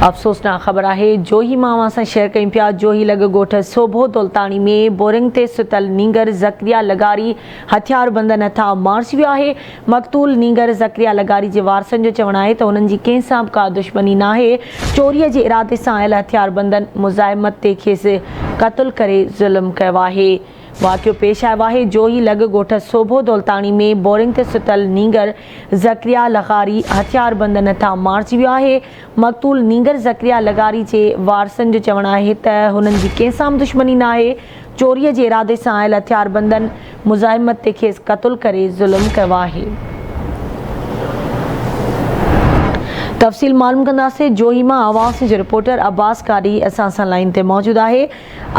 افسوسناڪ خبر آهي جوهي مان اوهان سان شيئر ڪيون پيا جوهي لڳ ڳوٺ سوڀو دولتاڻي ۾ بورنگ تي ستل نينگر زڪريا لغاري هٿياربندن هٿان مارجي ويو آهي مقتول نينگر زڪريا لغاري جي وارثن جو چوڻ آهي ته هنن جي ڪنهن سان به ڪا دشمني ناهي چوري جي ارادي سان آيل هٿياربندن مزاحمت تي کيس قتل ڪري ظلم ڪيو آهي واقعو پيش آيو آهي جوهي لڳ ڳوٺ سوڀو دولتاڻي ۾ بورنگ تي ستل نينگر زڪريا لغاري هٿياربندن هٿان مارجي ويو آهي، مقتول نينگر زڪريا لغاري جي وارثن جو چوڻ آهي ته هنن جي ڪنهن سان به دشمني ناهي، چوري جي ارادي سان آيل هٿياربندن مزاحمت تي کيس قتل ڪري ظلم ڪيو آهي. تفصيل معلوم ڪنداسين جوهي مان آواز جو رپورٽر عباس قاري اسان سان لائين تي موجود آهي.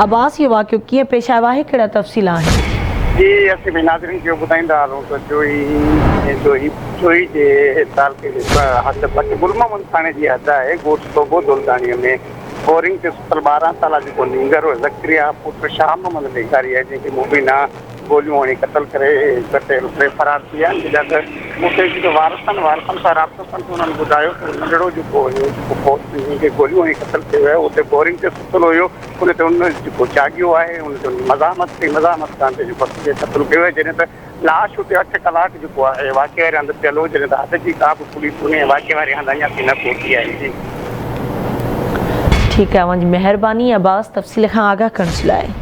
عباس اهو واقعو ڪيئن پيش آيو آهي ڪهڙا تفصيل آهن؟ جي اسين به ناظرين کي اهو ٻڌائيندا هلون ته جوهي جوهي جوهي جي تعلقي جي حد ڀٽ گل محمد ٿاڻي جي حد آهي ڳوٺ صوبو دولتاڻي ۾ بورنگ تي ستل 12 سالا جيڪو نينگر هو زڪريا پٽ شاهه محمد لغاري آهي جنهن کي مبينا گوليون هڻي قتل ڪري قتل ڪري فرار ٿي ويا آهن جڏهن ته اتي جيڪي وارث آهن وارثن سان رابطو ڪن ته انهن ٻڌايو ته ننڍڙو جيڪو هيو جيڪو فوت جنهن کي گوليون هڻي قتل ڪيو ويو اتي بورنگ تي ستل هيو ان تي ان جيڪو جاڳيو آهي ان تي مزاحمت ڪئي مزاحمت ڪرڻ تي جيڪو کي قتل ڪيو ويو جڏهن ته لاش اتي اٺ ڪلاڪ جيڪو آهي واقعي واري هنڌ پيل هو جڏهن ته حد جي ڪا به پوليس ان واقعي واري هنڌ اڃا تائين نه پهتي آهي جي. ٺيڪ آهي اوهان جي مهرباني عباس تفصيل کان آگاهه ڪرڻ جي لاء.